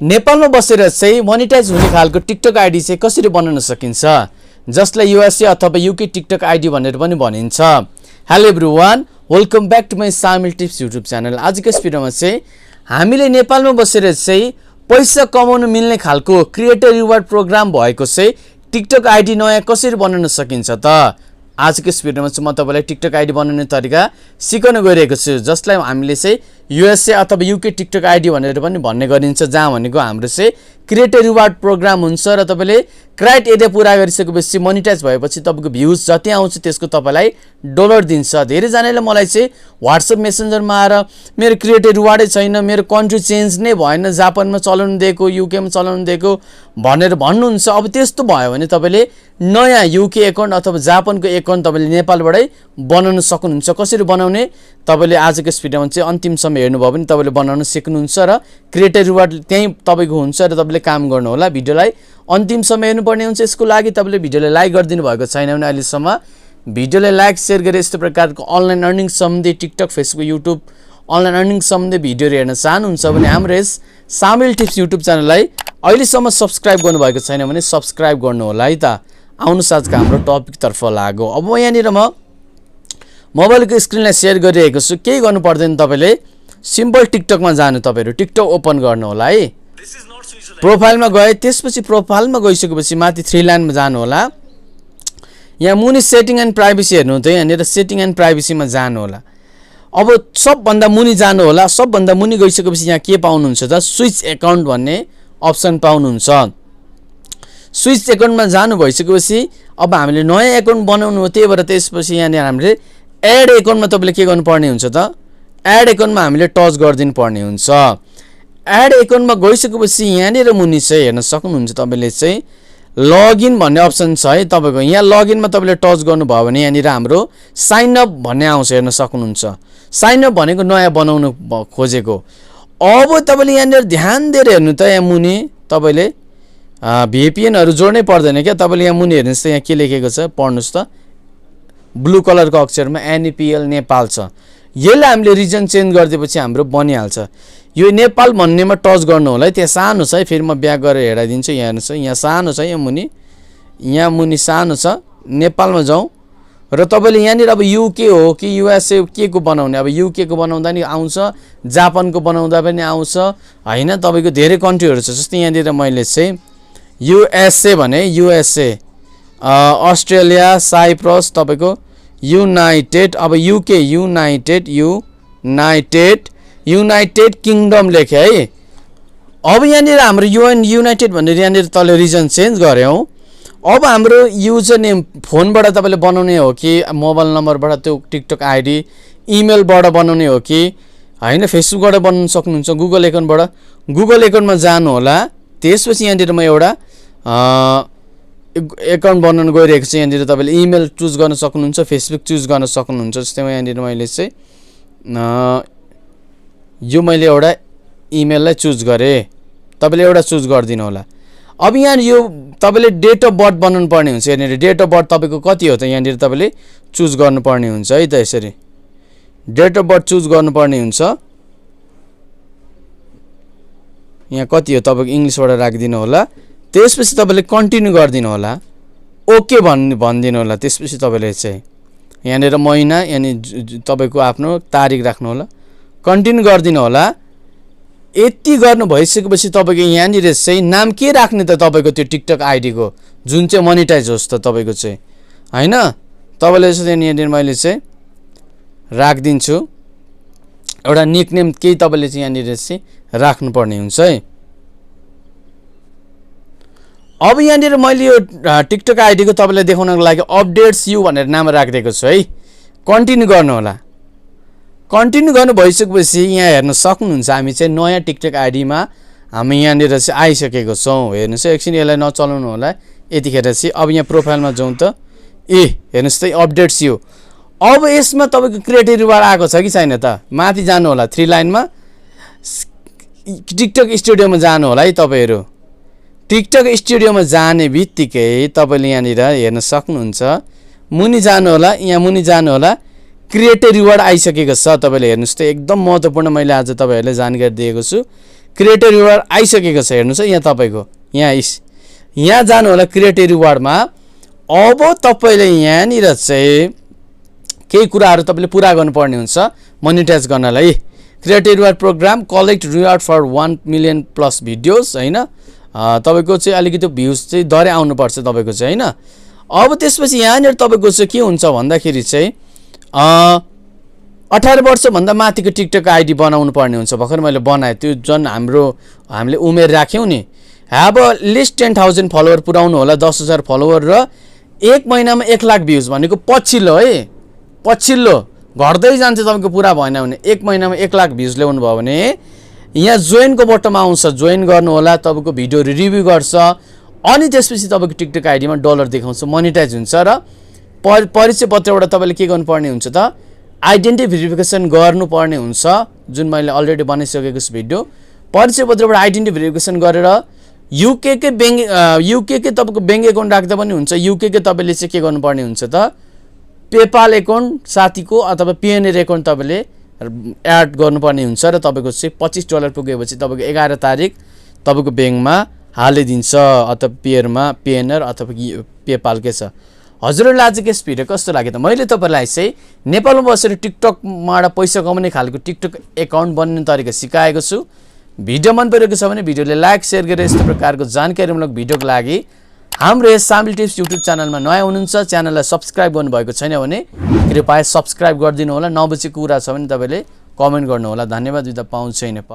नेपालमा बसेर चाहिँ मोनिटाइज हुने खालको टिकटक आइडी चाहिँ कसरी बनाउन सकिन्छ, जसलाई युएसए अथवा युके टिकटक आइडी भनेर पनि भनिन्छ। Hello everyone, welcome back to my Samil tips YouTube channel. आजको यस भिडियोमा चाहिँ हामीले नेपालमा बसेर चाहिँ पैसा कमाउन मिल्ने खालको क्रिएटर रिवार्ड प्रोग्राम भएको चाहिँ टिकटक आइडी नयाँ कसरी बनाउन सकिन्छ त। आजको यस भिडियोमा चाहिँ म तपाईँलाई टिकटक आइडी बनाउने तरिका सिकाउन गइरहेको छु, जसलाई हामीले चाहिँ युएसए अथवा युके टिकटक आइडी भनेर पनि भन्ने गरिन्छ, जहाँ भनेको हाम्रो चाहिँ क्रिएटर रिवार्ड प्रोग्राम हुन्छ र तपाईँले क्राइटेरिया पुरा गरिसकेपछि मोनिटाइज भएपछि तपाईँको भ्युज जति आउँछ त्यसको तपाईँलाई डलर दिन्छ। धेरैजनाले मलाई चाहिँ व्हाट्सएप मेसेन्जरमा आएर मेरो क्रिएटर रिवार्डै छैन, मेरो कन्ट्री चेन्ज नै भएन, जापानमा चलाउनु दिएको, युकेमा चलाउनु दिएको भनेर भन्नुहुन्छ। अब त्यस्तो भयो भने तपाईँले नयाँ युके एकाउन्ट अथवा जापानको एकाउन्ट तपाईँले नेपालबाटै बनाउन सक्नुहुन्छ। कसरी बनाउने तपाईँले आजको यस भिडियोमा चाहिँ अन्तिमसम्म हेर्नुभयो भने तपाईँले बनाउन सिक्नुहुन्छ र क्रिएटर रिवार्ड त्यहीँ तपाईँको हुन्छ र तपाईँले काम गर्नुहोला। भिडियोलाई अन्तिमसम्म हेर्नुपर्ने हुन्छ। यसको लागि तपाईँले भिडियोलाई लाइक गरिदिनु भएको छैन भने अहिलेसम्म भिडियोलाई लाइक सेयर गरेर यस्तो प्रकारको अनलाइन अर्निङ सम्बन्धी TikTok, Facebook, YouTube online earning सम्बन्धी भिडियोहरू हेर्न चाहनुहुन्छ भने हाम्रो यस सामिल टिप्स युट्युब च्यानललाई अहिलेसम्म सब्सक्राइब गर्नुभएको छैन भने सब्सक्राइब गर्नुहोला है त। आउनुहोस् आजको हाम्रो टपिकतर्फ लागो। अब यहाँनिर म मोबाइलको स्क्रिनलाई सेयर गरिरहेको छु। केही गर्नु पर्दैन, तपाईँले सिम्पल टिकटकमा जानु, तपाईँहरू टिकटक ओपन गर्नु होला है। प्रोफाइलमा गए, त्यसपछि प्रोफाइलमा गइसकेपछि माथि थ्री लाइनमा जानु होला। यहाँ मुनि सेटिङ एन्ड प्राइभेसी हेर्नु त, यहाँनिर सेटिङ एन्ड प्राइभेसीमा जानु होला। अब सबभन्दा मुनि जानु होला। सबभन्दा मुनि गइसकेपछि यहाँ के पाउनुहुन्छ त, स्विच एकाउन्ट भन्ने अप्सन पाउनुहुन्छ। स्विच एकाउन्टमा जानु भइसकेपछि अब हामीले नयाँ एकाउन्ट बनाउनु हो, त्यही भएर त्यसपछि यहाँनिर हामीले एड एकाउन्टमा तपाईँले के गर्नुपर्ने हुन्छ त, एड एकाउन्टमा हामीले टच गरिदिनु पर्ने हुन्छ। एड एकाउन्टमा गइसकेपछि यहाँनिर मुनि चाहिँ हेर्न सक्नुहुन्छ तपाईँले चाहिँ लगइन भन्ने अप्सन छ है तपाईँको। यहाँ लगइनमा तपाईँले टच गर्नुभयो भने यहाँनिर हाम्रो साइनअप भन्ने आउँछ, हेर्न सक्नुहुन्छ। साइनअप भनेको नयाँ बनाउनु खोजेको। अब तपाईँले यहाँनिर ध्यान दिएर हेर्नु त, यहाँ मुनि तपाईँले भिपिएनहरू जोड्नै पर्दैन क्या। तपाईँले यहाँ मुनि हेर्नुहोस् त, यहाँ के लेखेको छ पढ्नुहोस् त, ब्लू कलरको अक्षरमा एनइपिएल नेपाल छ। यसलाई हामीले रिजन चेन्ज गरिदिएपछि हाम्रो बनिहाल्छ। यो नेपाल भन्नेमा टच गर्नु होला है। त्यहाँ सानो छ है, फेरि म ब्याक गरेर हेराइदिन्छु। यहाँ हेर्नुहोस्, यहाँ सानो छ, यहाँ मुनि सानो छ। नेपालमा जाउँ र तपाईँले यहाँनिर अब युके हो कि युएसए के को बनाउने, अब युके को बनाउँदा नि आउँछ, जापानको बनाउँदा पनि आउँछ होइन। तपाईँको धेरै कन्ट्रीहरू छ, जस्तै यहाँनिर मैले चाहिँ युएसए भने युएसए, अस्ट्रेलिया, साइप्रस, तपाईँको युनाइटेड, अब युके युनाइटेड किङडम लेखे है। अब यहाँनिर हाम्रो युनाइटेड भनेर यहाँनिर तल रिजन चेन्ज गऱ्यौँ। अब हाम्रो युजर नेम फोनबाट तपाईँले बनाउने हो कि मोबाइल नम्बरबाट त्यो टिकटक आइडी, इमेलबाट बनाउने हो कि होइन, फेसबुकबाट बनाउन सक्नुहुन्छ, गुगल एकाउन्टबाट। गुगल एकाउन्टमा जानु होला। त्यसपछि यहाँनिर म एउटा एकाउन्ट बनाउन गइरहेको छु। यहाँनिर तपाईँले इमेल चुज गर्न सक्नुहुन्छ, फेसबुक चुज गर्न सक्नुहुन्छ। जस्तै यहाँनिर मैले चाहिँ यो मैले एउटा इमेललाई चुज गरेँ, तपाईँले एउटा चुज गरिदिनु होला। अब यहाँ यो तपाईँले डेट अफ बर्थ बनाउनु पर्ने हुन्छ। यहाँनिर डेट अफ बर्थ तपाईँको कति हो त यहाँनिर तपाईँले चुज गर्नुपर्ने हुन्छ है त। यसरी डेट अफ बर्थ चुज गर्नुपर्ने हुन्छ। यहाँ कति हो तपाईँको इङ्ग्लिसबाट राखिदिनु होला। त्यसपछि तपाईँले कन्टिन्यू गरिदिनु होला, ओके भनिदिनु होला। त्यसपछि तपाईँले चाहिँ यहाँनिर महिना यानि तपाईँको आफ्नो तारिक राख्नु होला, कन्टिन्यू गरिदिनु होला। यति गर्नु भइसकेपछि तपाईँको यहाँनिर चाहिँ नाम के राख्ने त तपाईँको त्यो टिकटक आइडीको, जुन चाहिँ मोनिटाइज होस् त तपाईँको चाहिँ होइन। तपाईँले चाहिँ यहाँनिर मैले चाहिँ राखिदिन्छु एउटा निकनेम, केही तपाईँले चाहिँ यहाँनिर चाहिँ राख्नुपर्ने हुन्छ है। अब यहाँनिर मैले यो टिकटक आइडीको तपाईँलाई देखाउनको लागि अपडेट्स यु भनेर नाम राखिदिएको छु है। कन्टिन्यू गर्नु होला। कन्टिन्यू गर्नु भइसकेपछि यहाँ हेर्न सक्नुहुन्छ हामी चाहिँ नयाँ टिकटक आइडीमा हामी यहाँनिर चाहिँ आइसकेको छौँ। हेर्नुहोस् एकछिन यसलाई नचलाउनु होला यतिखेर चाहिँ। अब यहाँ प्रोफाइलमा जाउँ त, हेर्नुहोस् त अपडेट्स यु। अब यसमा तपाईँको क्रिएटर रिवार्ड आएको छ कि छैन त, माथि जानु होला थ्री लाइनमा, टिकटक स्टुडियोमा जानु होला है तपाईँहरू। टिकटक स्टुडियोमा जाने बित्तिकै तपाईँले यहाँनिर हेर्न सक्नुहुन्छ, मुनि जानु होला। यहाँ मुनि जानु होला, क्रिएटर रिवार्ड आइसकेको छ। तपाईँले हेर्नुहोस् त एकदम महत्त्वपूर्ण मैले आज तपाईँहरूलाई जानकारी दिएको छु। क्रिएटर रिवार्ड आइसकेको छ। हेर्नुहोस् है यहाँ तपाईँको यहाँ जानु होला क्रिएटर रिवार्डमा। अब तपाईँले यहाँनिर चाहिँ केही कुराहरू तपाईँले पुरा गर्नुपर्ने हुन्छ मोनिटाइज गर्नलाई। Creator reward program collect reward for 1 million plus videos होइन। तपाईँको चाहिँ अलिकति भ्युज चाहिँ दरै आउनुपर्छ तपाईँको चाहिँ होइन। अब त्यसपछि यहाँनिर तपाईँको चाहिँ के हुन्छ भन्दाखेरि चाहिँ 18 वर्षभन्दा माथिको टिकटक आइडी बनाउनु पर्ने हुन्छ। भर्खर मैले बनाएँ त्यो जुन हामीले उमेर राख्यौँ नि। ह्याभ अ लिस्ट 10,000 फलोवर पुऱ्याउनु होला, 10,000 फलोवर र 1 महिनामा 1 लाख भ्युज भनेको पछिल्लो है, पछिल्लो घट्दै जान्छ तपाईँको पुरा भएन भने। 1 महिनामा 1 लाख भ्युज ल्याउनु भयो भने यहाँ जोइनको बटनमा आउँछ, जोइन गर्नु होला। तपाईँको भिडियो रिभ्यू गर्छ अनि त्यसपछि तपाईँको टिकटक आइडीमा डलर देखाउँछ, मोनिटाइज हुन्छ। र परिचय पत्रबाट तपाईँले के गर्नुपर्ने हुन्छ त आइडेन्टिटी भेरिफिकेसन गर्नुपर्ने हुन्छ, जुन मैले अलरेडी बनाइसकेको छु भिडियो। परिचय पत्रबाट आइडेन्टिटी भेरिफिकेसन गरेर युकेकै तपाईँको ब्याङ्क एकाउन्ट राख्दा पनि हुन्छ। युकेकै तपाईँले चाहिँ के गर्नुपर्ने हुन्छ त पेपाल एकाउन्ट साथीको अथवा पिएनआर एकाउन्ट तपाईँले एड गर्नुपर्ने हुन्छ। र तपाईँको चाहिँ $25 पुगेपछि तपाईँको 11 तारिक तपाईँको ब्याङ्कमा हालिदिन्छ, अथवा पिएनआर अथवा पेपालकै छ। हजुरहरूलाई आजको यस भिडियो कस्तो लाग्यो त? मैले तपाईँलाई चाहिँ नेपालमा बसेर टिकटकबाट पैसा कमाउने खालको टिकटक एकाउन्ट बन्ने तरिका सिकाएको छु। भिडियो मन परेको छ भने भिडियोले लाइक सेयर गरेर यस्तो प्रकारको जानकारीमूलक भिडियोको लागि हाम्रो यस सामिल टिप्स युट्युब च्यानलमा नयाँ हुनुहुन्छ, च्यानललाई सब्सक्राइब गर्नुभएको छैन भने कृपया सब्सक्राइब गरिदिनु होला। नबुझेको कुरा छ भने तपाईँले कमेन्ट गर्नु होला। धन्यवाद। बिदा पाउँछ नेपाल।